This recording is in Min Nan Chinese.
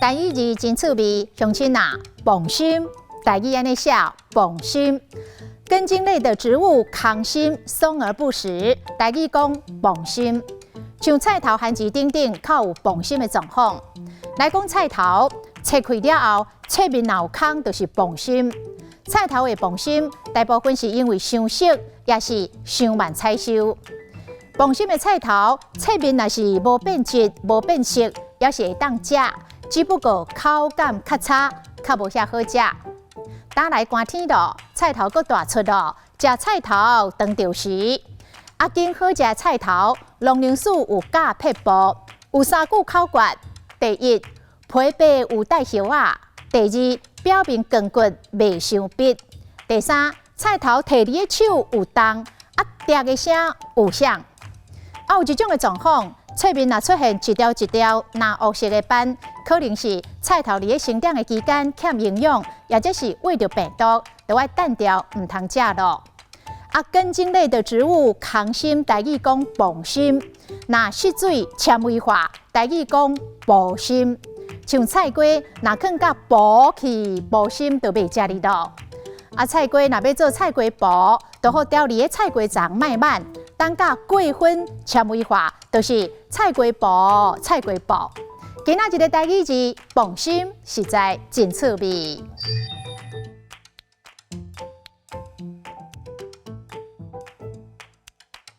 台語字真趣味，鄉親啊，磅心，台語按呢寫，磅心。根莖類的植物，空心，鬆而不實。台語講磅心，像菜頭、番薯等等，較有磅心的狀況。來講菜頭，切開了後，切面若有空，就是磅心。菜頭會磅心，大部分是因為傷熟，抑是傷慢採收。磅心的菜頭，切面若是無變質、無變色，猶是會當食，只不過口感較差，較無遐好食。打來寒天咯，菜頭閣大出咯，食菜頭當著時。啊，揀好食的菜頭，農糧署有教撇步，有三句口訣：第一，皮白有帶葉仔；第二，表面光滑袂傷筆；第三，菜頭提佇咧手有重，啊，啄的聲有響。啊，有一種的狀況，側面若出現一條一條藍黑色的斑，可能是菜頭佇咧生長的期間欠營養，抑者是患著病毒，就愛歕掉，毋通食囉。啊，根莖類的植物，空心，台語講磅心；若失水纖維化，台語講薄心。像菜瓜，若囥甲薄去，薄心就袂食哩囉。啊，菜瓜若欲做菜瓜脯，就予牢佇咧菜瓜叢莫挽，等甲過分纖維化，就是菜瓜脯，菜瓜脯。今仔日的台語字磅心，實在真趣味。